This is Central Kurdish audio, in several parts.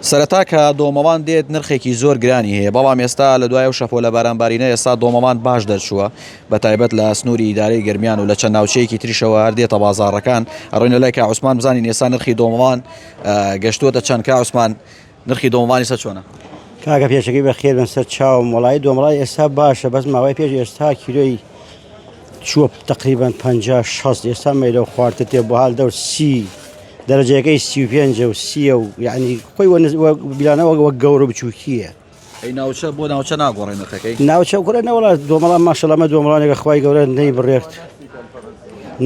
سەرەتا کە دۆمەڵان دێت نرخێکی زۆر گرانی هەیە، بەڵام ئێستا لە دوای ئەو شەپۆلە بارانبارینە ئێستا دۆمەڵان باش دەرچووە، بە تایبەت لە سنووری ئیدارەی گەرمیان و لە چەند ناوچەیەکی تریشەوە هەر دێتە بازاڕەکان. ئەڕۆینە لای کا عوسمان بزانین ئێستا نرخی دۆمەڵان گەشتووەتە چەند. کا عوسمان نرخی دۆمەڵان ئێستا چۆنە؟ کاکە پێشەکی بە خێر بن سەر چاوم وەڵایی دۆمەڵان ئێستا باشە بەس ماوەی پێش ئێستا کیلۆی چووە تقریبان 50 60 ئێستا مەیلە و خوارتە تێ بۆ حال دەور سی دەرەجەکەی 35 و سیە و یعنی خۆی وە بیلانە وەک وەک گەورە بچووکیە ئەی ناوچە بۆ ناوچە ناگۆڕێ نرخەکەی؟ ناوچە کوڕە نەوەڵا دۆمەڵان ماشەڵا مە دۆمەڵانێکە خوای گەورە نەی بڕێت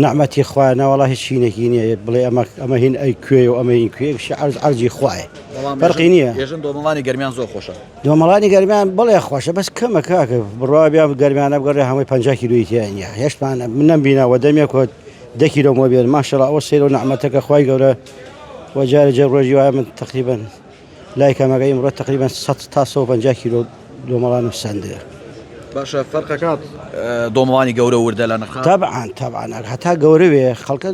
نەعمەتی خوایە نەوەڵا هیچ شینێکی نییە بڵێ ئەمە ئەمە هین ئەی کوێ و ئەمە هین کوێ شی عەرز عەرزی خوایە فەرقی نییە ئێژن دۆمەڵانی گەرمیان زۆر خۆشە. دۆمەڵانی گەرمیان بڵێ خۆشە بەس کەمە کاکە بڕوا بیا گەرمیانە بگەڕێ هەمووی 50 کیلۆی تیا نییە هێشتمان من نەمبینەوە دەمێک کۆت دە کیلۆ مۆ بێن ماشەڵا ئەوە سەیرە و نەعمەتەکە خوای گەورە وە جارێ جێ ڕۆژی وایە من تقریبا لای کەمەکە ئیمڕۆ تقریبا 100 تا 150 کیلۆ دۆمەڵانم سەندرا. باشە فەرقەکات دۆمەڵانی گەورە وردە لە نرخا؟ تەبعەن تەبعەن هەتا گەورە بێ خەڵکە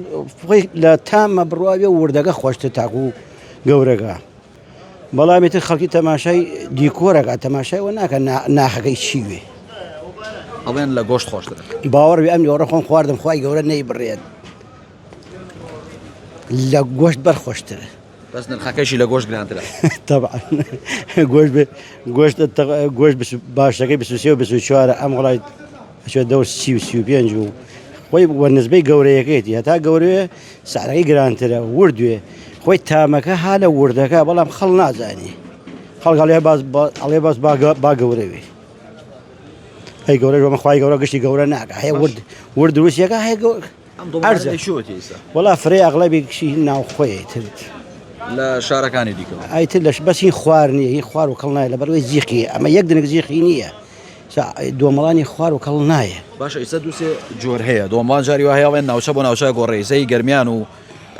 خۆی لە تامە بڕواوێ وردەکە خۆشتر تاکو گەورەکە. بەڵام ئیتر خەڵکی تەماشای دیکۆرەکە تەماشای وە ناکە ناخەکەی چی بێ. ئەڵێن لە گۆشت خۆشترە. باوەڕ بێ ئەم نیوەڕۆ خۆم خواردم خوای گەورە نەیبڕێت لە گۆشت بەر خۆشترە. بەس نرخەکەشی لە گۆشت گرانترە. تەبعەن گۆشت بێ گۆشت گۆشت باشەکەی 23 و 24 ئەم وڵای ئەچێت دەور 30 و 35 و خۆی وە نسبەی گەورەیەکەیەتی هەتا گەورەیە سعرەکەی گرانترە وردوێ خۆی تامەکە ها لە وردەکە بەڵام خەڵ نازانی خەڵک ئەڵێ باس ئەڵێ باس با گەورەوێ هەی گەورە بەمە خوای گەورە گشتی گەورە ناکە هەیە ورد ورد دروستیەکە هەیە گەورە ئەرزە شوەتی وەڵا فرەی ئەغلەبی کشی ناوخۆیە تر لە شارەکانی دیکەوە ئایتر لەش بەس هین خوار نییە هین خوار و کەڵ نایە لەبەرەوەی زیقی ئەمە یەک دنک زیقی نییە دۆمەڵانی خوار و کەڵ نایە. باشە ئیستا دووسێ جۆر هەیە دۆمەڵان جاری وا هەیە ئەڵێن ناوچە بۆ ناوچە گۆڕێ ئیستا هی گەرمیان و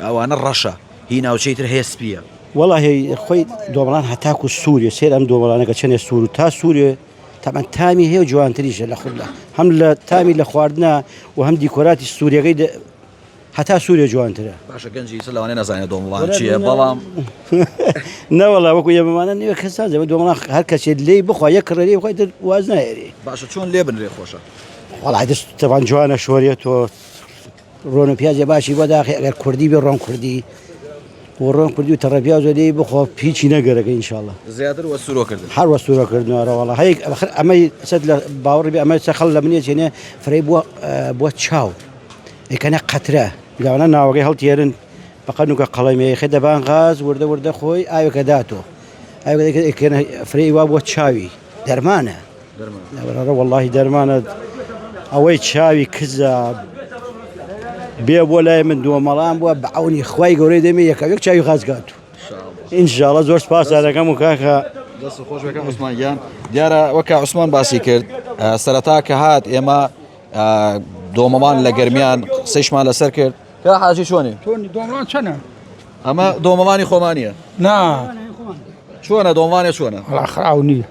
ئەوانە ڕەشە هی ناوچەی تر هەیە سپیە. وەڵا هی خۆی دۆمەڵان هەتاکو سوورێ سەیر ئەم دۆمەڵانە کە چەنێ سوور و تا سوورێ تەبعەن تامی هەیە و جوانتریشە لە خوددا هەم لە تامی لە خواردنا و هەم دیکۆراتی سووریەکەی هەتا سوورێ جوانترە. باشە گەنجی ئیستا لەوانەیە نەزانێت دۆمەڵان چییە بەڵام نەوەڵا وەکو ئێمەمانە نیوە کەس نازانێت دۆمەڵان هەر کەسێ لێی بخوا یەک کڕێ لێی بخوا ئیتر واز نایەرێ. باشە چۆن لێ بنرێ خۆشە؟ وەڵا دەست تەبعەن جوانە شۆرێتەوە ڕۆن و پیازێ باشی بۆ داخێ ئەگەر کوردی بێ ڕۆن کوردی و ڕۆن کوردی و تەڕە پیازۆ لێی بخۆ هیچی نەگەرەکە ئینشاڵڵا. زیاتر وە سوورۆ کردن. هەر وە سوورۆ کردن ئەرە وەڵا هەی ئەخر ئەمەی سەد لە باوەڕی بێ ئەمە خەڵ لە منێ چێنێ فرەی بووە بووە چاو. ئەیکەنە قەترە لەوانە ناوەکەی هەڵتێرن بە قەنوکە قەڵەمێ یەخێ دەبان غاز وردە وردە خۆی ئاوێکە داتۆ ئاوێکە ئەیکەنە فرەی وا بۆ چاوی دەرمانە دەرمانە واللهی دەرمانە ئەوەی چاوی کزە بێ بۆ لای من دووەمەڵان بووە بە عونی خوای گەورەی دەمێ یەکە یەک چاوی غازگات ئینشاءاللە زۆر سپاسان دەکەم و کاکە دەست خۆش بکەم عوسمان گیان دیارە وەکە عوسمان باسی کرد سەرەتا کە هات ئێمە دۆمەمان لە گەرمیان قسەیشمان لەسەر کرد کا حاجی چۆنی دۆمەڵان چەنە ئەمە دۆمەڵانی خۆمانە نا چۆنە دۆمانێ چۆنە وەڵا خراو نییە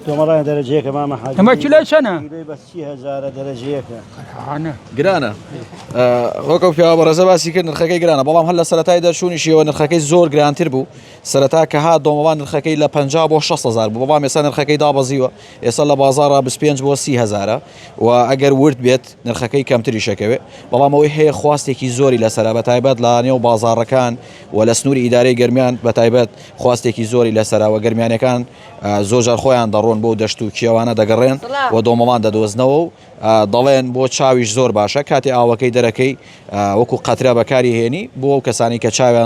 دۆمەڵان دەرەجەیەکە مامە حاجی ئەمە کیلۆی چەنە بە 30 هەزارە دەرەجەیەکە گرانە وەکە پیاوە بەڕێزە باسی کرد نرخەکەی گرانە بەڵام هەر لە سەرەتای دەرچوونیشیەوە نرخەکەی زۆر گرانتر بوو سەرەتا کە هات دۆمەڵان نرخەکەی لە 50 بۆ 6 هزار بوو بەڵام ئێستا نرخەکەی دابەزیوە ئێستا لە بازاڕا 25 بۆ 30 هەزارە و ئەگەر ورد بێت نرخەکەی کەمتریش ئەکەوێ بەڵام ئەوەی هەیە خواستێکی زۆری لەسەرە بە تایبەت لە نێو بازاڕەکان و لە سنووری ئیدارەی گەرمیان بە تایبەت خواستێکی زۆری لەسەرە و گەرمیانەکان زۆر جار خۆیان دەڕۆن بۆ دەشت و کێوانە دەگەڕێن و دۆمەڵان دەدۆزنەوە و دەڵێن بۆ چاویش زۆر باشە کاتێ ئاوەکەی دەرەکەی وەکو قەترە بەکاری هێنی بۆ ئەو کەسانی کە چاویان.